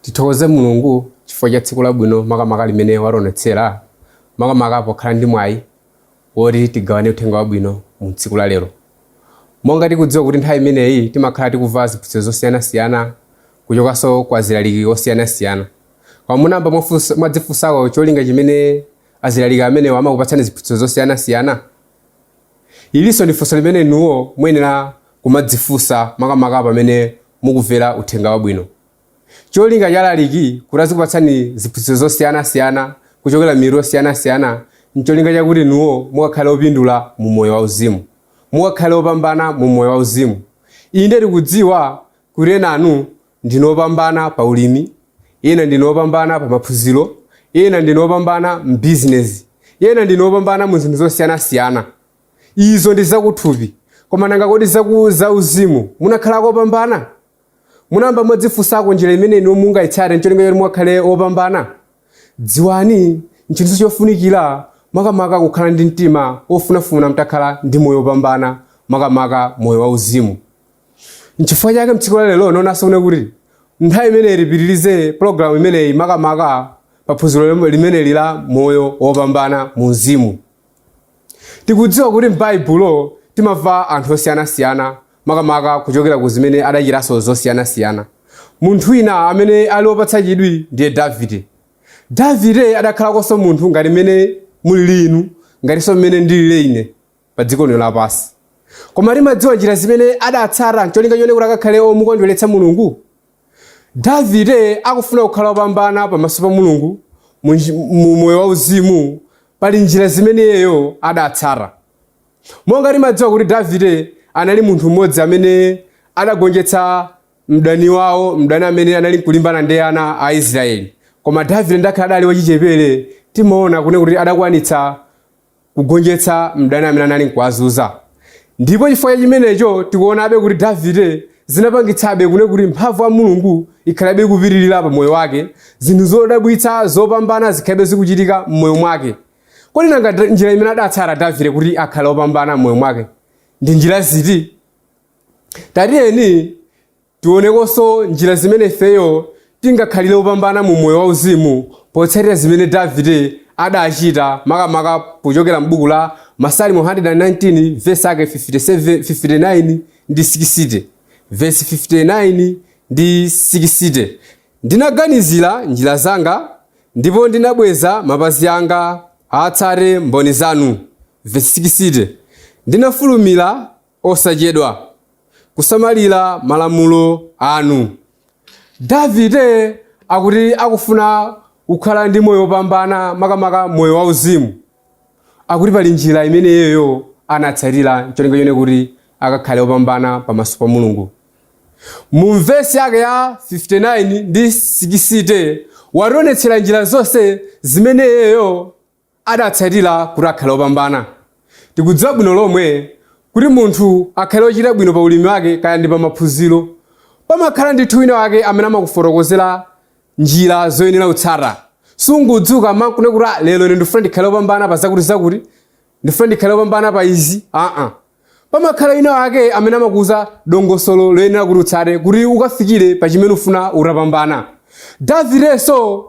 Tithokoze Mulungu chifukwa cha tsiku labwino makamaka limene wationetsera, makamaka pokhala ndi mwayi woti tigawane uthenga wabwino mu tsiku la lero. Monga tikudziwa kuti nthawi imeneyi timakhala tikumva ziphunzitso zosiyanasiyana kuchokanso kwa azilaliki osiyanasiyana. Koma munayamba mwadzifunsako cholinga chimene azilaliki amenewa amakupatsani ziphunzitso zosiyanasiyana? Ilinso ndi funso limene inuwo muyenera kumadzifunsa makamaka pamene mukumvera uthenga wabwino. Cholinga cha alaliki kuti azikupatsani ziphunzitso zosiyanasiyana kuchokera m'mitu yosiyanasiyana ncholinga chakuti inuwo mukakhale opindula mu moyo wauzimu. Mukakhale opambana mu moyo wauzimu. Inde tikudziwa kuti enanu ndinu opambana pa ulimi, ena ndinu opambana pa maphunziro, ena ndinu opambana m'bizinezi, ena ndinu opambana mu zinthu zosiyanasiyana. Izo ndi zakuthupi. Koma nanga kodi zaku zauzimu munakhalako opambana? Munayamba mwadzifunsako njira imene inu mungaitsate ncholinga choti mukakhale opambana? Dziwani, nchinthu chofunikira makamaka kukhala ndi mtima wofunafuna mtakhala ndi moyo wopambana, makamaka moyo wauzimu. Nchifukwa chake mtsiku la lero naonanso kuno kuti nthawi imeneyi tipitirize pologalamu imeneyi makamaka pa phunziro limeneli la moyo wopambana mu mzimu. Tikudziwa kuti m'Baibulo timamva anthu osiyanasiyana makamaka kuchokera ku zimene adachitanso zosiyanasiyana. Munthu wina amene ali wopatsa chidwi ndiye Davide. Davide adakhalakonso munthu ngati mmene mulili inu, ngatinso mmene ndilili ine pa dziko lino lapansi. Koma timadziwa njira zimene adatsata ncholinga chone kuti akakhale omukondweretsa Mulungu. Davide akufuna kukhala wopambana pamaso pa Mulungu mu moyo wauzimu, pali njira zimene iyeyo adatsata. Monga timadziwa kuti Davide anali munthu mmodzi amene adagonjetsa mdani wawo, mdani amene anali kulimbana ndi ana a Israeli. Koma Davide ngakhale adali wachichepere, timaona kune kuti adakwanitsa kugonjetsa mdani amene anali nkuwazunza. Ndipo chifukwa cha chimenecho tikuonabe kuti Davide zinapangitsabe kune kuti mphamvu ya Mulungu ikhalebe ikupitirira pa moyo wake, zinthu zodabwitsa zopambana zikhalebe zikuchitika m'moyo mwake. Kodi nanga njira imene adatsata Davide kuti akhale wopambana m'moyo mwake ndi njira ziti? Tatiyeni tionekonso njira zimene ifeyo tingakhalire opambana mu moyo wauzimu potsatira zimene Davide adachita makamaka kuchokera m'buku la Masalimo 119 vesi ake 57, 59 ndi 60. Vesi 59 ndi 60. Ndinaganizira njira zanga ndipo ndinabweza mapazi anga atsate mboni zanu. Vesi 60. Ndinafulumira osachedwa kusamalira malamulo anu. Davide akuti akufuna kukhala ndi moyo wopambana makamaka moyo wauzimu. Akuti pali njira imene iyeyo anatsatira ncholinga chone kuti akakhale wopambana pamaso pa Mulungu. Mu vesi yake ya 59 ndi 60 wationetsera njira zonse zimene iyeyo adatsatira kuti akhale wopambana. Tikudziwa bwino lomwe kuti munthu akhale wochita bwino pa ulimi wake kaya ndi pa maphunziro, pamakhala ndithu wina wake amene amakufotokozera njira zoyenera kutsata. Sungodzuka nkune kuti, "Ah, lero ine ndifuna ndikhale wopambana pa zakuti zakuti, ndifuna ndikhale wopambana pa izi." Aa. Pamakhala wina wake amene amakuuza dongosolo loyenera kuti utsate kuti ukafikire pa chimene ufuna utapambana. Davidenso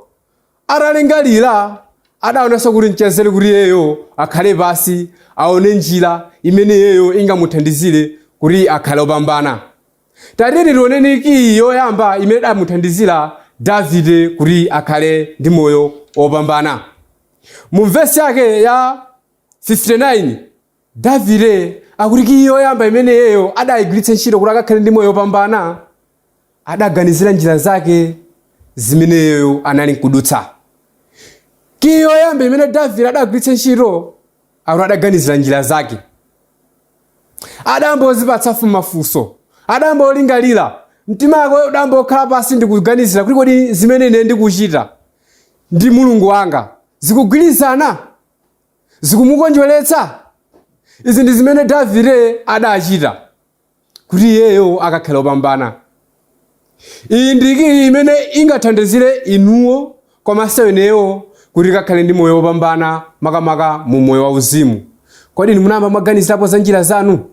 Atalingalira, adaonanso kuti nchanzeru kuti iyeyo akhale pansi aone njira imene iyeyo ingamuthandizire kuti akhale opambana. Tatiyeni tioneni kiyi yoyamba imene idamuthandizira Davide kuti akhale ndi moyo wopambana. Mu vesi yake ya 59, Davide akuti kiyi yoyamba imene iyeyo adayigwiritsa ntchito kuti akakhale ndi moyo wopambana, adaganizira njira zake zimene iyeyo anali nkudutsa. Kiyi yoyamba imene Davide adagwiritsa ntchito akuti adaganizira njira zake. Adayambozipatsa mafunso, adayambolingalira, mtima wake udayambokhala pansi ndi kuganizira kuti kodi zimene ine ndikuchita ndi Mulungu wanga zikugwirizana? Zikumukondweretsa? Izi ndi zimene Davide adachita kuti iyeyo akakhale wopambana. Iyi ndi kiyi imene ingathandizire inuwo komanso ineyo kuti tikakhale ndi moyo wopambana makamaka mu moyo wauzimu. Kodi inu munayamba mwaganizirapo za njira zanu?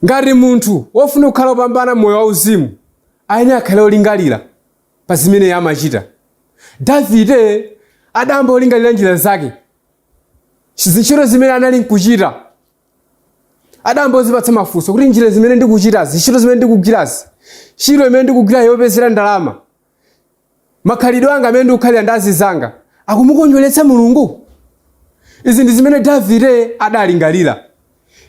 Ngati munthu wofuna kukhala wopambana moyo wauzimu Ayenera akhale olingalira pa zimene iye amachita. Davide adayamba olingalira njira zake, zintchito zimene anali nkuchita. Adayamba ozipatsa mafunso kuti njira zimene ndikuchitazi, ntchito zimene ndikugwirazi, ntchito imene ndikugwira yopezera ndalama, makhalidwe anga amene ndikukhalira ndi azinzanga akumukondweretsa Mulungu? Izi ndi zimene Davide adalingalira.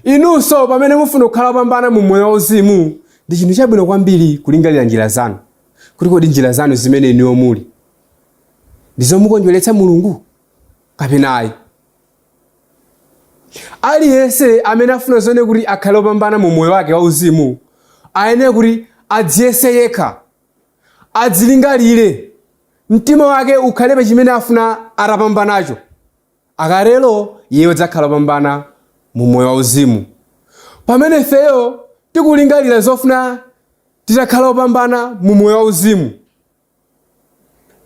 Inunso pamene mufuna kukhala opambana mu moyo wauzimu, ndi chinthu chabwino kwambiri kulingalira njira zanu, kuti kodi njira zanu zimene inuyo muli ndi zomukondweretsa Mulungu kapena ayi. Aliyense amene afuna zone kuti akhale opambana mu moyo wake wauzimu ayenera kuti adziyese yekha, adzilingalire, mtima wake ukhale pa chimene afuna atapambanacho. Akatero iye adzakhala opambana mu moyo wauzimu. Pamene ifeyo tikulingalira zofuna titakhala opambana mu moyo wauzimu,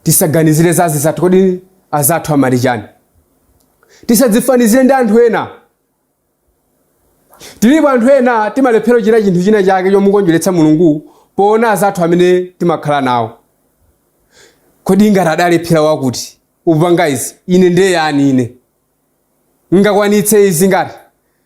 tisaganizire za azinzathu, kodi azathu amati chani? Tisadzifanizire ndi anthu ena. Tilipo anthu ena timalephera kuchita chinthu china chake chomukondweretsa Mulungu poona azathu amene timakhala nawo. Kodi ngati adalephera wakuti upanga izi, ine ndiye yani? Ine ngakwanitse izi? Ngati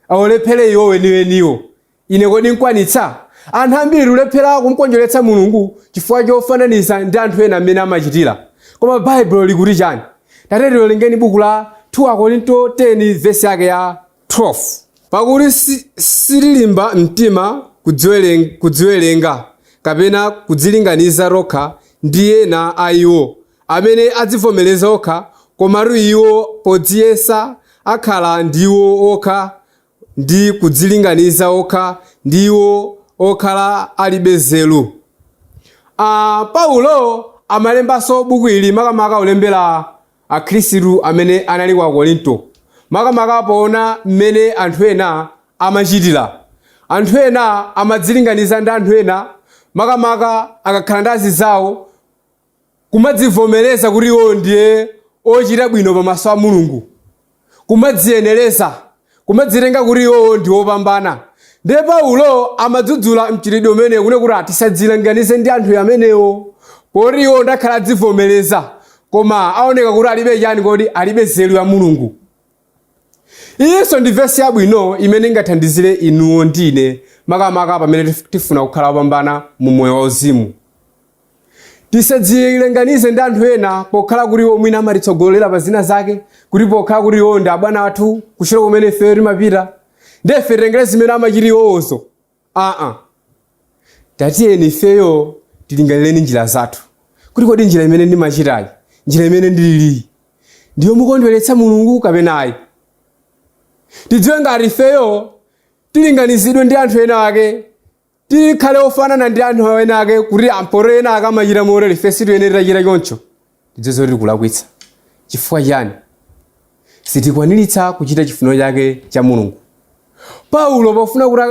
aolephere iwo weniweniwo, ine kodi nkwanitsa? Anthu ambiri ulephera kumkondweretsa Mulungu chifukwa chofananiza ndi anthu ena amene amachitira. Koma Baibulo likuti chani? Tate tiwerengeni buku la 2 Akorinto 10 vesi yake ya 12. Pakuti sitilimba mtima kudziwerenga kapena kudzilinganiza tokha ndi ena a iwo amene adzivomereza okha, komatu iwo podziyesa akhala ndiwo okha ndi kudzilinganiza okha ndi iwo okhala alibe nzeru. Paulo amalembanso buku ili makamaka kulembera Akhristu amene anali ku Akorinto, makamaka poona mmene anthu ena amachitira. Anthu ena amadzilinganiza ndi anthu ena, makamaka akakhala ndi azinzawo, kumadzivomereza kuti iwo ndiye ochita bwino pamaso a Mulungu, kumadziyenereza, kumadzitenga kuti iwowo ndi opambana. Ndiye Paulo amadzudzula mchitidwe umene kune kuti tisadzilinganize ndi anthu amenewo, poti iwo ndakhala adzivomereza koma aoneka kuti alibe chani? Kodi alibe nzeru ya Mulungu. Iyinso ndi vesi yabwino imene ingathandizire inuwo ndine, makamaka pamene tifuna kukhala opambana mu moyo wauzimu. Tisadzilinganize ndi anthu ena pokhala kuti iwo mwina amatitsogolera pa zina zake, kuti pokhala kuti iwo ndi abwana athu kuchita kumene ifeyo timapita, ndiye ife titengere zimene amachita iwowozo. Aa, tatiyeni ifeyo tilingalireni njira zathu, kuti kodi njira imene ndimachitayi, njira imene ndililiyi, ndiyomukondweretsa Mulungu kapena ayi? Tidziwe ngati ifeyo tilinganizidwe ndi anthu ena ake, tikhale ofanana ndi anthu ena ake, kuti amporo ena ake amachita motere, ife sitiyenera tachita choncho. Tidziwe zoti tikulakwitsa. Chifukwa chani? Sitikwaniritsa kuchita chifuniro chake cha Mulungu. Paulo pofuna kuti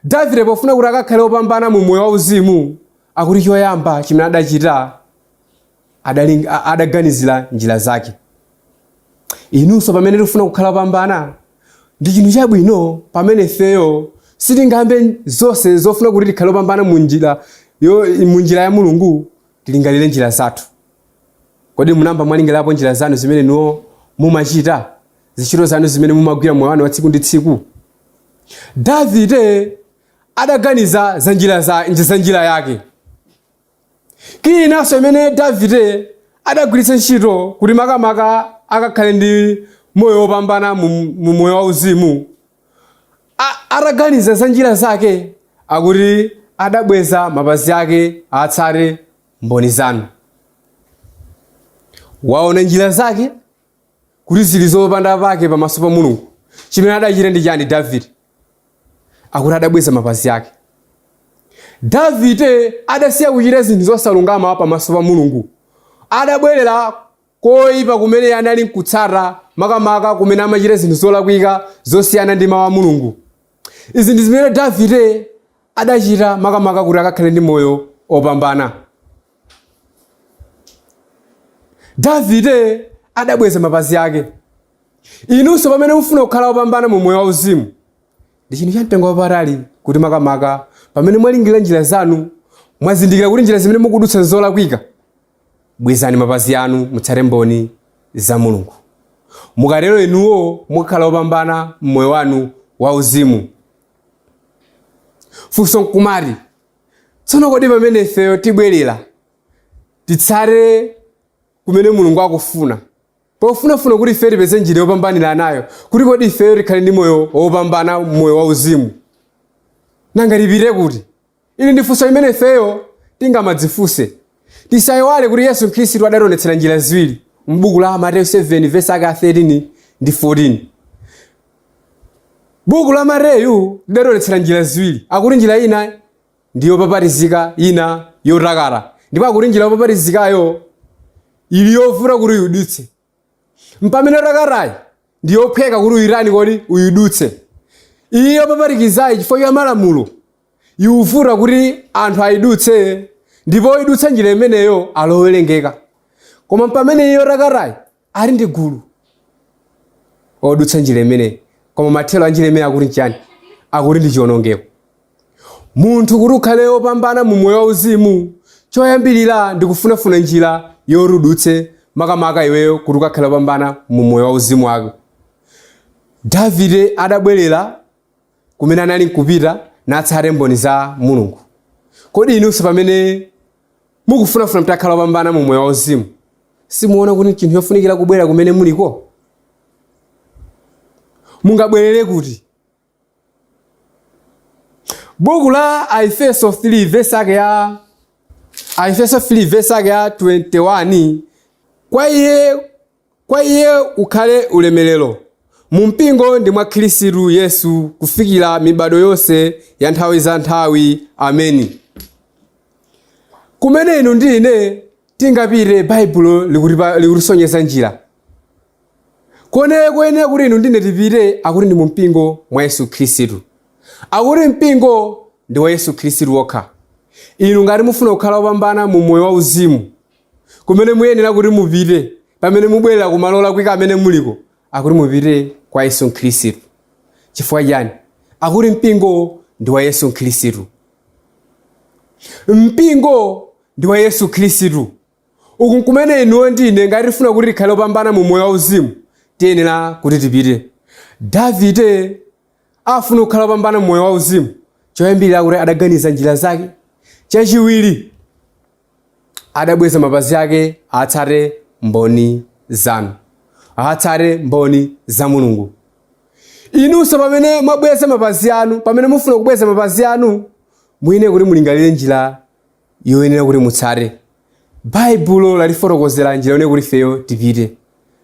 Davide pofuna kuti akakhale opambana mu moyo wauzimu, akuti choyamba chimene adachita, adaganizira njira zake. Inunso pamene tikufuna kukhala opambana, ndi chinthu chabwino pamene ifeyo sitingambe zonse zofuna kuti tikhale opambana mu njira ya Mulungu, tilingalire njira zathu. Kodi munamba mwalingalirapo njira zanu zimene inuwo mumachita, zintchito zanu zimene mumagwira moyo wanu wa tsiku ndi tsiku? Davide adaganiza za njira yake. Kinanso imene Davide adagwiritsa ntchito kuti makamaka akakhale ndi moyo wopambana mu moyo wauzimu, ataganiza za njira zake, akuti adabweza mapazi ake atsate mboni zanu. Waona njira zake kuti zili zopanda pake pamaso pa Mulungu. Chimene adachita ndi chani Davide? Akuti adabweza mapazi ake. Davide adasiya kuchita zinthu zosalungama pamaso pa Mulungu. Adabwerera koyipa kumene anali nkutsata, makamaka kumene amachita zinthu zolakwika zosiyana ndi mawu a Mulungu. Izi ndi zimene Davide adachita makamaka kuti akakhale ndi moyo opambana. Davide adabweza mapazi ake. Inunso pamene mufuna kukhala opambana mu moyo wauzimu, ndi chinthu cha mtengo wapatali kuti makamaka pamene mwalingalira njira zanu, Mwazindikira kuti njira zimene mukudutsa nzolakwika. Bwezani mapazi anu, mutsate mboni za Mulungu. Mukatero inuwo mukhala opambana mmoyo wanu wauzimu. Funso nkumati, tsono kodi pamene ifeyo tibwerera titsate kumene Mulungu akufuna, pofunafuna kuti ife tipeze njira yopambanira nayo, kuti kodi ifeyo tikhale ndi moyo wopambana, moyo wauzimu, nanga tipite kuti? Ili ndi funso limene ifeyo tingamadzifunse. Tisayiwale kuti Yesu Khristu adationetsera njira ziwiri m'buku la Mateyu 7 vesi ake a 13 ndi 14. Buku la Mateyu lidationetsera njira ziwiri. Akuti njira ina ndi yopapatizika, ina yotakata, ndipo akuti njira yopapatizikayo ili yovuta kuti uyidutse, mpamene yotakatayi ndi yophweka kuti uyitani kodi uyidutse. Iyi yopapatikizayi, chifukwa cha malamulo, ikuvuta kuti anthu ayidutse, ndipo oyidutsa njira imeneyo alowerengeka. Koma pamene iyo yotakatayi ali ndi gulu odutsa njira imeneyi, koma mathero a njira imeneyi akuti nchani? Akuti ndi chiwonongeko. Munthu kuti ukhale wopambana mu moyo wauzimu, choyambirira ndi kufunafuna njira yoti udutse, makamaka iweyo kuti ukakhale wopambana mu moyo wauzimu wako. Davide adabwerera kumene anali nkupita natsate mboni za Mulungu. Kodi inunso pamene mukufunafuna mutakhala wopambana mu moyo wauzimu, simuona kuti chinthu chofunikira kubwera kumene muliko? Mungabwerere kuti? Buku la Aefeso 3 vesi ake ya Aefeso 3 vesi ake ya 21: Kwa iye ukhale ulemerero mu mpingo ndi mwa Khristu Yesu kufikira mibado yonse ya nthawi za nthawi. Ameni. Kumene inu ndi ine tingapite, Baibulo likutisonyeza njira kone koyenera kuti inu ndine tipite. Akuti ndi mu mpingo mwa Yesu Khristu. Akuti mpingo ndi wa Yesu Khristu wokha. Inu ngati mufuna kukhala wopambana mu moyo wauzimu, kumene muyenera kuti mupite pamene mubwerera kumalo olakwika amene muliko, akuti mupite kwa Yesu Khristu. Chifukwa chani? Akuti mpingo ndi wa Yesu Khristu. Mpingo ndi wa Yesu Khristu. Uku nkumene inuwo ndine ngati tifuna kuti tikhale opambana mu moyo wauzimu tiyenera kuti tipite. Davide afuna kukhala opambana mu moyo wauzimu, choyambirira kuti adaganiza njira zake, chachiwiri adabweza mapazi ake atsate mboni zanu, atsate mboni za Mulungu. Inunso pamene mwabweza mapazi anu, pamene mufuna kubweza mapazi anu, muyenera kuti mulingalire njira yoyenera kuti mutsate. Baibulo latifotokozera njira yonena kuti ifeyo tipite.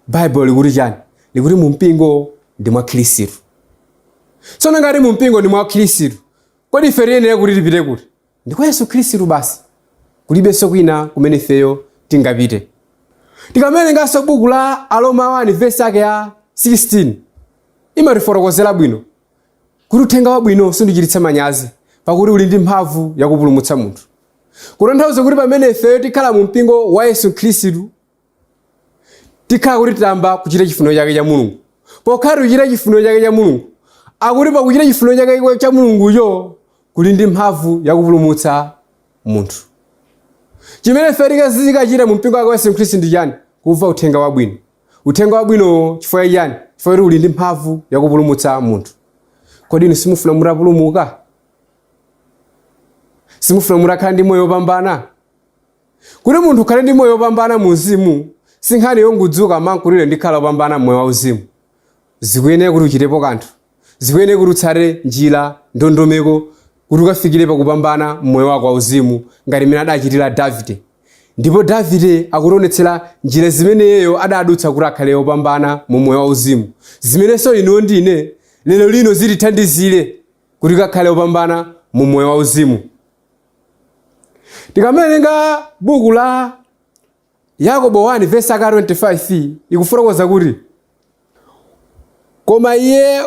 Baibulo likuti chani? Likuti mu mpingo ndi mwa Khristu. Tsono ngati mu mpingo ndi mwa Khristu, kodi ife tiyenera kuti tipite kuti? Ndi kwa Yesu Khristu basi, kulibenso kwina kumene ifeyo tingapite. Tikamawerenganso buku la Aroma 1 vesi ake ya 16, imatifotokozera bwino kuti uthenga wabwino sundichititsa manyazi, pakuti uli ndi mphamvu yakupulumutsa munthu. Kutanthauza kuti pamene ifeyo tikhala mu mpingo wa Yesu Khristu, tikhala kuti tamba kuchita chifuniro chake cha Mulungu. Pokhala tikuchita chifuniro chake cha Mulungu, akuti pakuchita chifuniro chake cha Mulungucho kuli ndi mphamvu yakupulumutsa munthu. Chimene ife tikachita mu mpingo wake wa Yesu Khristu ndi chani? Kumva uthenga wabwino. Uthenga wabwino chifukwa chani? Chifukwa kuti uli ndi mphamvu yakupulumutsa munthu. Kodi inu simufuna mutapulumuka? Simufuna mutakhala ndi moyo wopambana? Kuti munthu ukhale ndi moyo wopambana mu uzimu, si nkhani yongodzuka mankulire ndikhala wopambana mmoyo wauzimu. Zikuyenera kuti uchitepo kanthu, zikuyenera kuti utsate njira, ndondomeko, kuti ukafikire pakupambana mmoyo wako wauzimu ngati mmene adachitira Davide. Ndipo Davide akutionetsera njira zimene iyeyo adadutsa kuti akhale wopambana mu moyo wauzimu, zimenenso inuyo ndine lero lino zitithandizire kuti kakhale wopambana mu moyo wauzimu. Tikamawerenga buku la Yakobo 1 vesi aka 25, ikufotokoza kuti, "Koma iye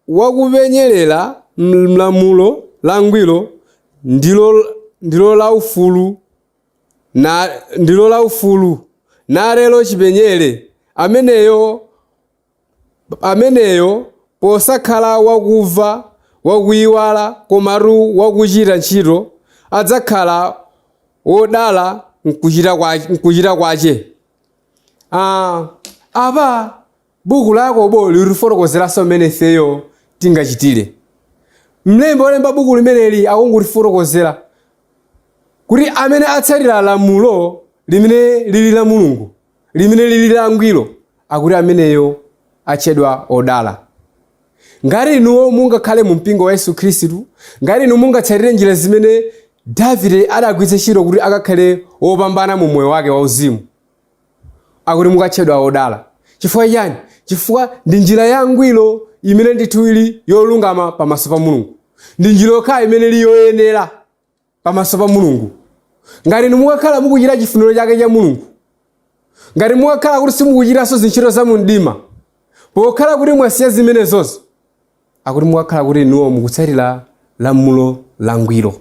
wakupenyerera m'lamulo langwiro ndilo la ufulu na ndilo la ufulu, nalero chipenyere, ameneyo posakhala wakumva wakuyiwala, komatu wakuchita ntchito, adzakhala Wodala mkuchita kwache. Apa buku la Yakobo likufotokozeranso mmene ifeyo tingachitire. Mlembi wolemba buku limeneli akungutifotokozera kuti amene atsatira lamulo limene lili la Mulungu, limene lili langwiro, akuti ameneyo atchedwa odala. Ngati inuwo mungakhale mu mpingo wa Yesu Khristu, ngati inu mungatsatire njira zimene Davide adagwiritsa ntchito kuti akakhale wopambana mu moyo wake wauzimu, akuti mukatchedwa odala. Chifukwa chani? Chifukwa ndi njira yangwiro imene ndithu ili yolungama pamaso pa Mulungu. Ndi njira yokhayo imene ili yoyenera pamaso pa Mulungu. Ngati inu mukakhala mukuchita chifuniro chake cha Mulungu, ngati mukakhala kuti simukuchitanso zintchito za mumdima, pokhala kuti mwasiya zimenezozo, akuti mukakhala kuti inuwo mukutsatira lamulo langwiro.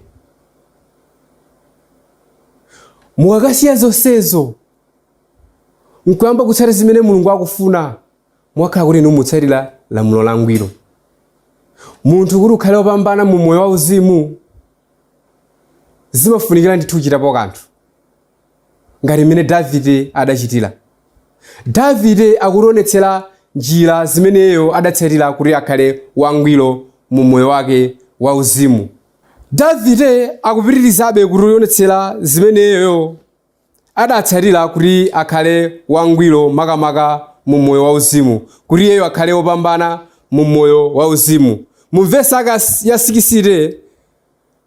Mukakasiya zonsezo nkuyamba kutsatira zimene Mulungu akufuna, mukakhala kuti inu mutsatira lamulo langwiro. Munthu kuti ukhale wopambana mu moyo wauzimu, zimafunikira ndithu kuchitapo kanthu, ngati mmene Davide adachitira. Davide akutionetsera njira zimeneyo adatsatira kuti akhale wangwiro mu moyo wake wauzimu. Davide akupitirizabe kutionetsera zimeneyo adatsatira kuti akhale wangwiro, makamaka mu moyo wauzimu, kuti iyeyo akhale wopambana mu moyo wauzimu. Mu vesi ya 60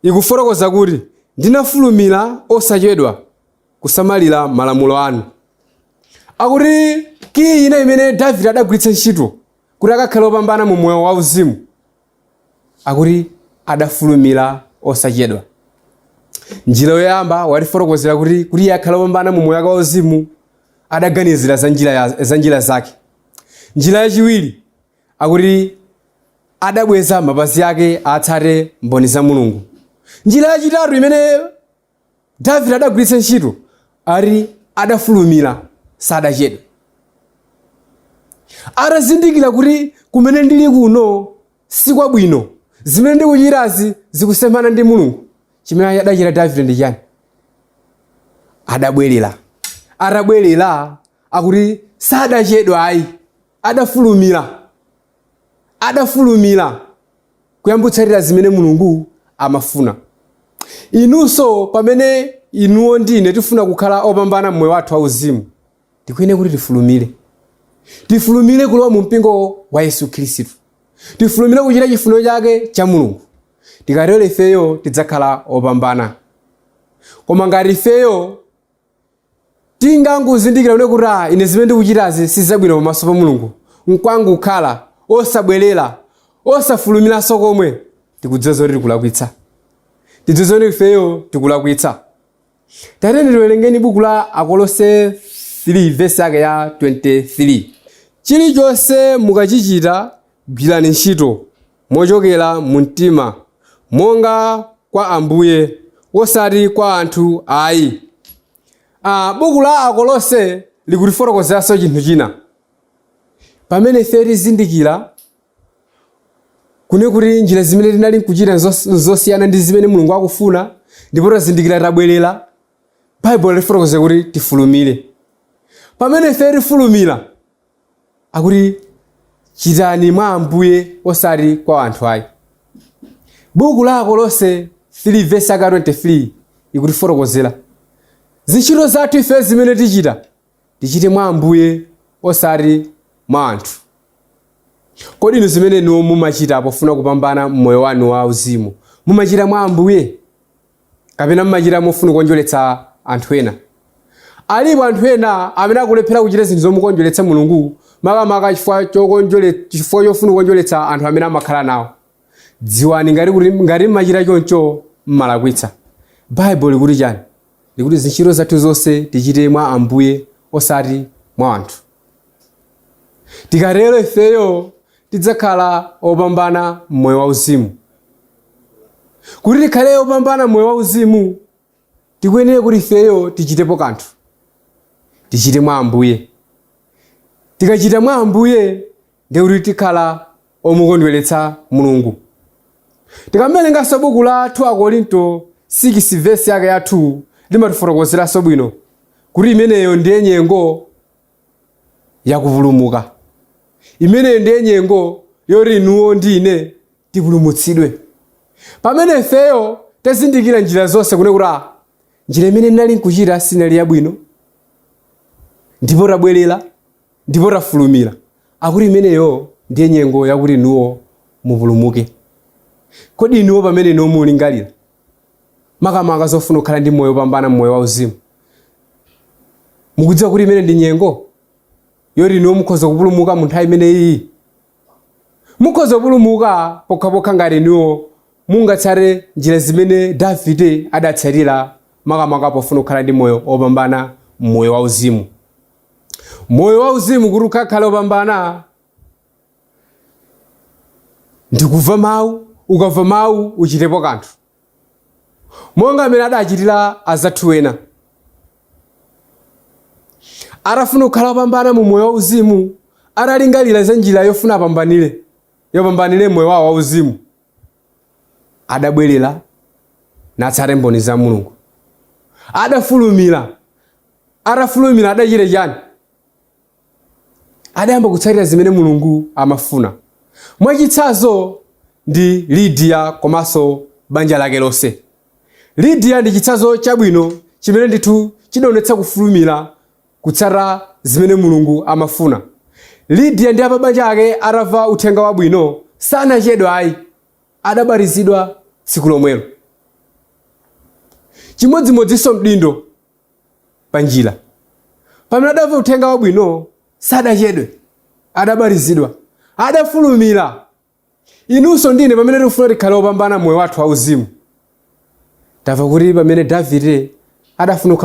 ikufotokoza kuti, ndinafulumira osachedwa kusamalira malamulo anu. Akuti kiyi ina imene Davide adagwiritsa ntchito kuti akakhale wopambana mu moyo wauzimu, akuti adafulumira osachedwa. Njira yoyamba watifotokozera kuti iye akhale wopambana mu moyo wake wauzimu, adaganizira za njira zake. Njira yachiwiri, akuti adabweza mapazi ake atsate mboni za Mulungu. Njira yachitatu imene Davide adagwiritsa ntchito, ari adafulumira, sadachedwe. Atazindikira kuti kumene ndili kuno sikwabwino, zimene ndikuchitazi zikusemphana ndi Mulungu, chimene adachita Davide ndi chani? Adabwerera. Atabwerera, akuti sadachedwa ayi, adafulumira. Adafulumira kuyamba kutsatira zimene Mulungu amafuna. Inunso pamene inuwo ndine tifuna kukhala opambana mmoyo wathu wauzimu, tikuyenera kuti tifulumire. Tifulumire kulowa mu mpingo wa Yesu Khristu. Tifulumire kuchita chifuniro chake cha Mulungu. Tikatero ifeyo tidzakhala opambana. Koma ngati ifeyo tingangozindikira kuti ine zimene ndikuchitazi si zabwino pamaso pa Mulungu, nkwangokhala osabwerera, osafulumiranso komwe, tikudziwa zoti tikulakwitsa. Tidziwe zoti ifeyo tikulakwitsa. Tatiyeni tiwerengeni buku la Akolose 3 vesi yake ya 23. Chilichonse mukachichita, gwirani ntchito mochokera mu mtima, monga kwa Ambuye, osati kwa anthu ayi. Buku la Akolose likutifotokozeranso chinthu china. Pamene ife tizindikira kune kuti njira zimene tinali nkuchita nzosiyana ndi zimene Mulungu akufuna, ndipo tazindikira, tabwerera, Baibulo lifotokoza kuti tifulumire. Pamene ife tifulumira, akuti chitani mwa Ambuye osati kwa anthu ayi. Buku la Akolose 3 verse yake 23 ikutifotokozera zintchito zathu ife zimene tichita, tichite mwa Ambuye osati mwa anthu. Kodi inu zimene inu mumachita pofuna kupambana mmoyo wanu wa uzimu, mumachita mwa Ambuye kapena mumachita mofuna kukondweretsa anthu ena? Alipo anthu ena amene akulephera kuchita zinthu zomukondweretsa Mulungu, makamaka chifukwa chofuna kukondweretsa anthu amene amakhala nawo. Dziwani ngati mmachita choncho, mmalakwitsa. Baibulo likuti chani? Likuti zintchito zathu zonse tichite mwa Ambuye osati mwa anthu. Tikatero ifeyo tidzakhala opambana mmoyo wauzimu. Kuti tikhale opambana mmoyo wauzimu, tikuyenera kuti ifeyo tichitepo kanthu, tichite mwa Ambuye. Tikachita mwa Ambuye, ndiye kuti tikhala omukondweretsa Mulungu. Tikamerenganso buku la 2 Akorinto 6 vesi yake ya 2 limatifotokozeranso bwino kuti imeneyo ndiye nyengo yakupulumuka. Imeneyo ndiye nyengo yoti inuwo ndi ine tipulumutsidwe. Pamene ifeyo tazindikira njira zonse kunena kuti ah, njira imene ndinali nkuchita sinali yabwino, ndipo tabwerera ndipo tafulumira, akuti imeneyo ndiye nyengo yakuti inuwo mupulumuke. Kodi inuwo pamene inuwo mulingalira makamaka zofuna kukhala ndi moyo wopambana mmoyo wauzimu, mukudziwa kuti imene ndi nyengo yoti inuwo mukhoza kupulumuka mu nthawi imeneyi? Mukhoza kupulumuka pokhapokha ngati inuwo mungatsate njira zimene Davide adatsatira makamaka pofuna kukhala ndi moyo wopambana mmoyo wauzimu. Moyo wauzimu kuti ukakhale wopambana ndikumva mawu. Ukamva mawu uchitepo kanthu, monga amene adachitira azathu ena atafuna kukhala wopambana mu moyo wauzimu, atalingalira za njira yofuna apambanire yopambanire moyo wawo wauzimu, adabwerera natsate mboni za Mulungu. Adafulumira. Atafulumira adachita chani? Adayamba kutsatira zimene Mulungu amafuna. Mwachitsanzo ndi Lidiya komanso banja lake lonse. Lidiya ndi chitsanzo chabwino chimene ndithu chidaonetsa kufulumira kutsata zimene Mulungu amafuna. Lidiya ndi apabanja ake atamva uthenga wabwino sanachedwe ayi, adabatizidwa tsiku lomwelo. Chimodzimodzinso mdindo panjira, pamene adamva uthenga wabwino sadachedwe, adabatizidwa, adafulumira. Inunso ndine pamene tikufuna tikhale opambana moyo wathu wauzimu, tamva kuti pamene Davide adafuna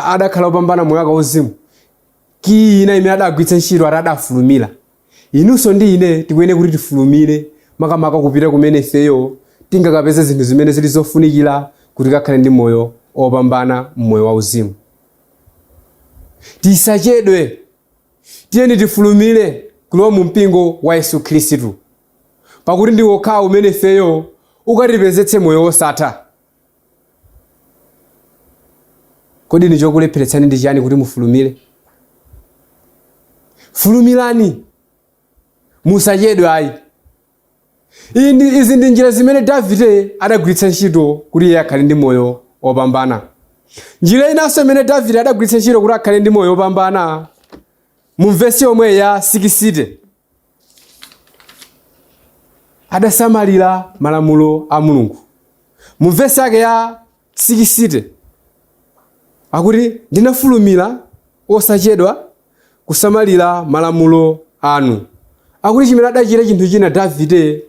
adakhala opambana moyo wake wauzimu, kiyi ina imene adagwiritsa ntchito ati adafulumira. Inunso ndi ine tikuyenera kuti tifulumire makamaka kupita kumene ifeyo tingakapeze zinthu zimene zili zofunikira kuti tikakhale ndi moyo opambana mmoyo wauzimu. Tisachedwe, tiyeni tifulumire kulowa mu mpingo wa Yesu Khristu, pakuti ndi wokhawo umene ifeyo ukatipezetse moyo wosatha. Kodi ni chokulepheretsani ndi chiyani kuti mufulumire? Fulumirani, musachedwe ayi. Izi ndi njira zimene Davide adagwiritsa ntchito kuti iye akhale ndi moyo wopambana. Njira inanso imene Davide adagwiritsa ntchito kuti akhale ndi moyo wopambana, mu vesi yomwe ya 60, adasamalira malamulo a Mulungu. Mu vesi yake ya 60 akuti, ndinafulumira osachedwa kusamalira malamulo anu. Akuti chimene adachita chinthu china Davide,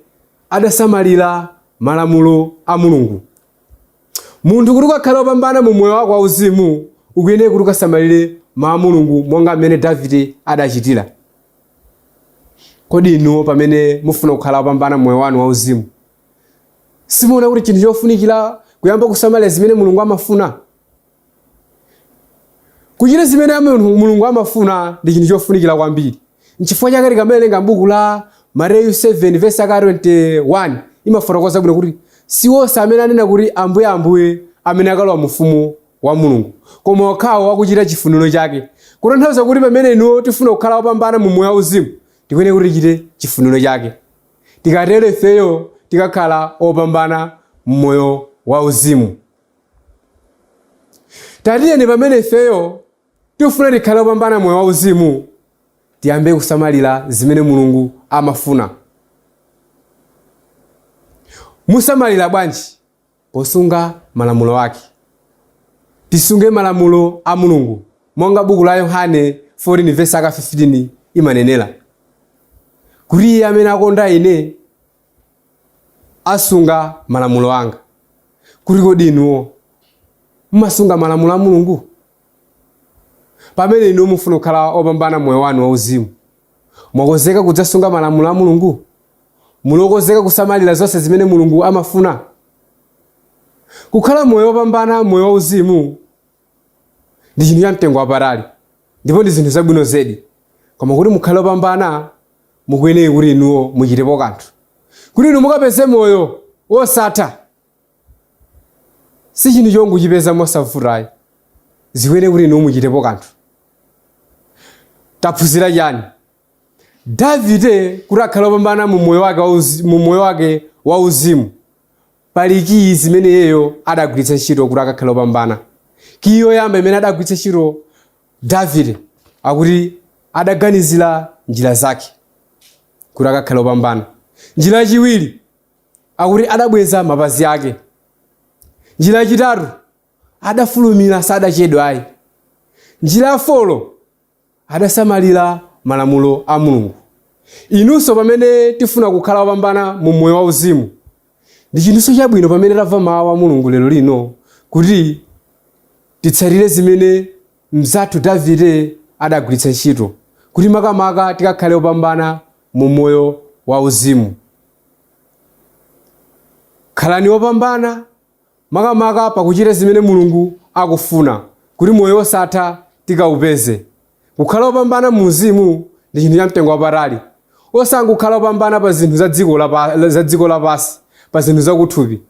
adasamalira malamulo a Mulungu. Munthu kuti ukakhale wopambana mu moyo wako wauzimu, ukuyenera kuti ukasamalire mawu a Mulungu monga mmene Davide adachitira. Kodi inuwo pamene mufuna kukhala wopambana moyo wanu wauzimu, simuona kuti chinthu chofunikira kuyamba kusamalira zimene Mulungu amafuna? Kuchita zimene Mulungu amafuna ndi chinthu chofunikira kwambiri. Nchifukwa chake tikamawerenga m'buku la Mateyu 7 vesi yake 21 imafotokoza bwino kuti si onse amene anena kuti Ambuye, Ambuye amene akalowa mu ufumu wa Mulungu, koma okhawo akuchita chifuniro chake. Kutanthauza kuti pamene inuwo tifuna kukhala opambana mu moyo wauzimu, tikuyenera kuti tichite chifuniro chake. Tikatero ifeyo tikakhala opambana mmoyo wauzimu. Tatiyeni pamene ifeyo tikufuna tikhale opambana moyo wauzimu, tiyambe kusamalira zimene Mulungu amafuna. Musamalira bwanji? Posunga malamulo ake. Tisunge malamulo a Mulungu monga buku la Yohane 14 vesi aka 15 imanenera kuti iye amene akonda ine asunga malamulo anga. Kuti kodi inuwo mumasunga malamulo a Mulungu? Pamene inuwo mufuna kukhala opambana moyo wanu wauzimu, mwakonzeka kudzasunga malamulo a Mulungu? Muli okonzeka kusamalira zonse zimene Mulungu amafuna? Kukhala moyo wopambana moyo wauzimu ndi chinthu cha mtengo wapatali ndipo ndi zinthu zabwino zedi, koma kuti mukhale opambana mukuyenera kuti inuwo muchitepo kanthu kuti inu mukapeze moyo wosatha. Si chinthu chongochipeza mosavutayi, zikuyenera kuti inu muchitepo kanthu. Taphunzira chani? Davide kuti akhale wopambana mu moyo wake mu moyo wake wauzimu, pali kiyi zimene iyeyo adagwiritsa ntchito kuti akakhale wopambana. Kiyi yoyamba imene adagwiritsa ntchito Davide akuti adaganizira njira zake kuti akakhale wopambana. Njira yachiwiri akuti adabweza mapazi ake. Njira yachitatu adafulumira, sadachedwe ayi. Njira ya folo adasamalira malamulo a Mulungu. Inunso pamene tifuna kukhala wopambana mu moyo wauzimu, ndi chinthu chabwino pamene tamva mawu a Mulungu lero lino kuti titsatire zimene mzathu Davide adagwiritsa ntchito kuti makamaka tikakhale opambana mu moyo wauzimu. Khalani opambana makamaka pakuchita zimene Mulungu akufuna kuti moyo wosatha tikaupeze. Kukhala opambana mu uzimu ndi chinthu cha mtengo wapatali. Osangokhala opambana pa zinthu za dziko lapansi, pa zinthu zakuthupi.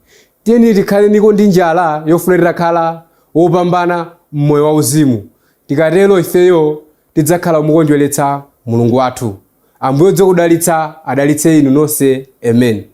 Tiyeni tikhaleniko ndi njala yofuna titakhala wopambana m'moyo wauzimu. Tikatero ifeyo tidzakhala omukondweretsa Mulungu wathu. Ambuye odziwa kudalitsa adalitse inu nonse. Amen.